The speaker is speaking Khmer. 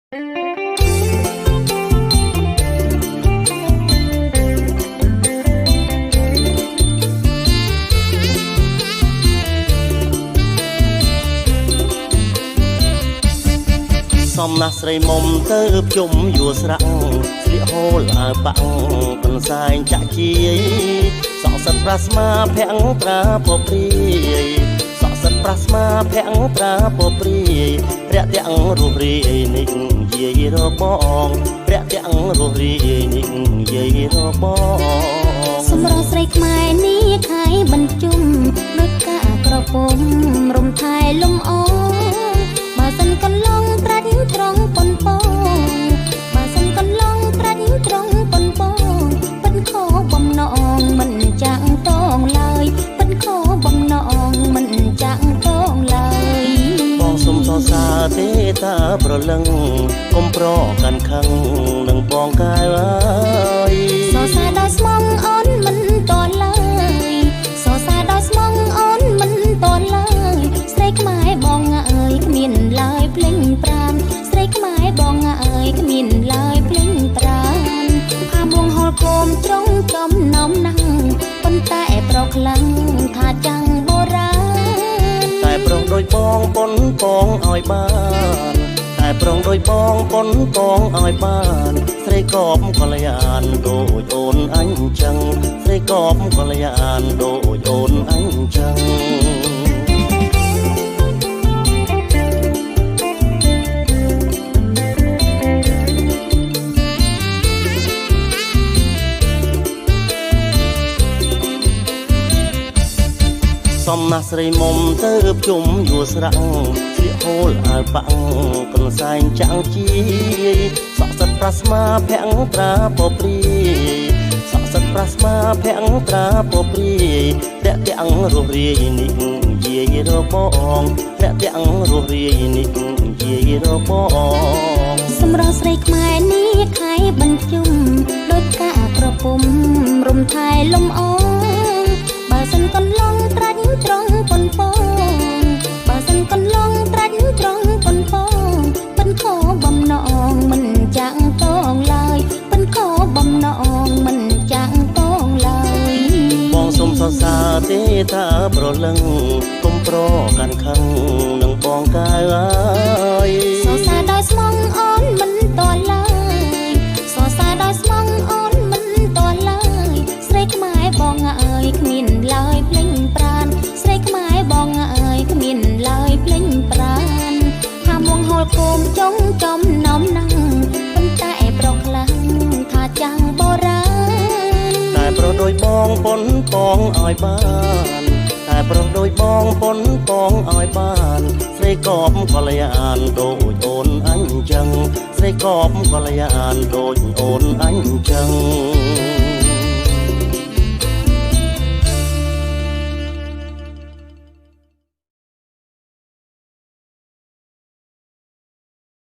សំណាស់ស្រីមុំទៅភ្ជុំយួរស្រាក់ស្លៀកហូលអើបាក់កន្សែងចាក់ជាយសក់សិតប្រាស្មាភ័ងត្រាពព្រាយសក់សិតប្រាស្មាភ័ងត្រាពព្រាយព្រះទាំងរស់រាយនេះយាយរបងព្រះទាំងរស់រាយនេះយាយរបងសម្រស់ស្រីខ្មែរនេះខៃបញ្ជុំដូចកាក្រពុំរំថែលំអបើសិនកន្លងត្រាច់ត្រង់ប៉ុនពងបើសិនកន្លងត្រាច់ត្រង់ប៉ុនពងពិនខបំណងមិនចាំងតងឡើយពិនខបំណងមិនចាំងតងឡើយបងសុំសរសើរទេតាប្រលឹងកុំប្រកាន់ខឹងនឹងបងកាយអើយសរសើរដល់ស្មងអូនមិនតន់ឡើយសរសើរដល់ស្មងអូនមិនតន់ឡើយស្រីខ្មែរបងអើយគ្មានឡើយភ្លេងប្រានស្រីខ្មែរបងអើយគ្មានឡើយភ្លេងប្រានផាមួងហូលគោមត្រង់ចំណោមណាំងប៉ុន្តែប្រុសខ្លាំងថាចាំងបុរាណតែប្រុសដូចបងប៉ុនពងឲ្យបានតែប្រុងដូចបងប៉ុនពងឲ្យបានស្រីកបកល្យានដូចអូនអញចឹងស្រីកបកល្យានដូចអូនអញចឹងសំណាស់ស្រីមុំទៅភ្ជុំយួរស្រាក់ស្លៀកហូលអើបាក់កន្សែងចាំងជាយសក់សិតប្រាស្មាភ័ងត្រាពព្រាយសក់សិតប្រាស្មាភ័ងត្រាពព្រាយរាក់ទាំងរស់រាយនេះយាយរបងរាក់ទាំងរស់រាយនេះយាយរបងសម្រស់ស្រីខ្មែរនេះខៃបញ្ជុំដូចកាក្រពុំរំថែលំអបើសិនកន្លងត្រាច់ត្រង់ប៉ុនពងបើសិនកន្លងត្រាច់ត្រង់ប៉ុនពងពិនខបំណងមិនចាំងតងឡើយពិនខបំណងមិនចាំងតងឡើយបងសុំសរសើរទេតាប្រលឹងកុំប្រកាន់ខឹងនឹងបងកាយអើយសរសើរដោយស្មងអូនមិនតន់ឡើយសរសើរដោយស្មងអូនមិនតន់ឡើយស្រីខ្មែរបងអើយគ្មានឡើយភ្លេងប្រានស្រីខ្មែរបងអើយគ្មានឡើយភ្លេងប្រានថាមួងហូលគោមចុងចំណោមណាំងប៉ុន្តែប្រុសខ្លាំងថាចាំងបុរាណតែប្រុសដូចបងប៉ុនពងឲ្យបានតែប្រុសដូចបងប៉ុនពងឲ្យបានស្រីកបកល្យានដូចអូនអញចឹងស្រីកបកល្យានដូចអូនអញចឹង។